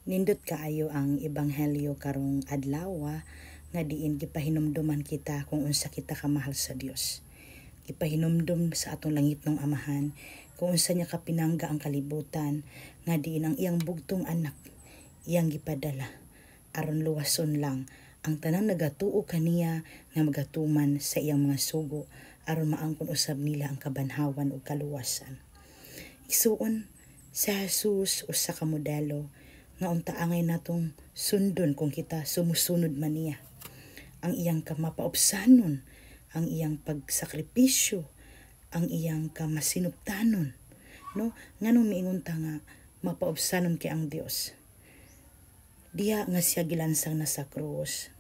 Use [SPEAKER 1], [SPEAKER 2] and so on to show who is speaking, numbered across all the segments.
[SPEAKER 1] Nindot kaayo ang ebanghelyo karong adlaw nga diin gipahinumduman kita kung unsa kita kamahal sa Dios. Gipahinumdum sa atong langitnong Amahan kung unsa niya kapinangga ang kalibutan nga diin ang iyang bugtong anak iyang gipadala aron luwason lang ang tanang nagatuo kaniya nga magatuman sa iyang mga sugo aron maangkon usab nila ang kabanhawan ug kaluwasan. Igsuon, sa Jesus usa ka modelo nga unta angay natong sundon kung kita sumusunod man niya. Ang iyang kamapaubsanon, ang iyang pagsakripisyo, ang iyang kamasinuptanon. No? Nganong miingon ta nga mapaubsanon kay ang Dios? Diha nga siya gilansang na sa krus.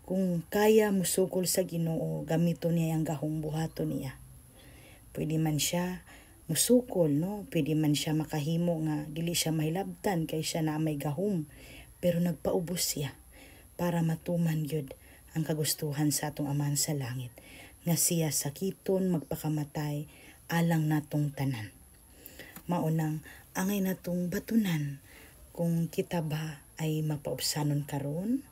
[SPEAKER 1] Kung kaya musukol sa Ginoo, gamiton niya ang gahong buhaton niya. Pwede man siya musukol, no? Pwede man siya makahimo nga dili siya mahilabtan kay siya na may gahom. Pero nagpaubos siya para matuman gyud ang kagustuhan sa atong Amahan sa langit nga siya sakiton magpakamatay alang natong tanan. Maunang angay natong batunan kung kita ba ay mapaubsanon karon,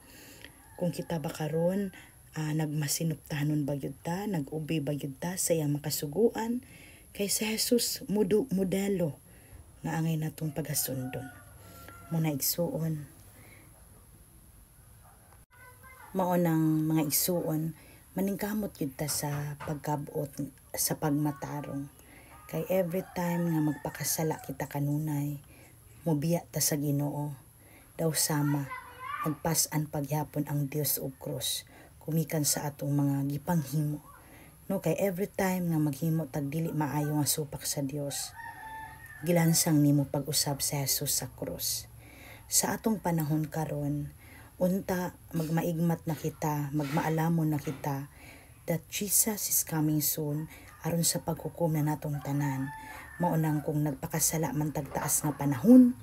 [SPEAKER 1] kung kita ba karon nagmasinuptanon ba gyud ta, nag-obey ba gyud ta sa iyang makasuguan, kay si Jesus mudu modelo nga angay natong pagasundon. Muna igsuon, mao nang mga igsuon, maningkamot gyud ta sa pagkabot sa pagmatarong. Kay every time nga magpakasala kita kanunay, mobiya ta sa Ginoo. Daw sama nagpas-an pagyapon ang Dios og krus kumikan sa atong mga gipanghimo. No, kay every time nga maghimo tag dili maayo nga supak sa Dios, gilansang nimo pag-usab sa Jesus sa krus. Sa atong panahon karon, unta magmaigmat na kita, magmaalamon na kita that Jesus is coming soon aron sa paghukom na natong tanan. Maunang kung nagpakasala man tag taas nga panahon,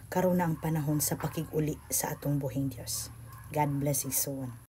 [SPEAKER 1] karon na ang panahon sa pakig-uli sa atong buhing Dios. God bless, igsuon.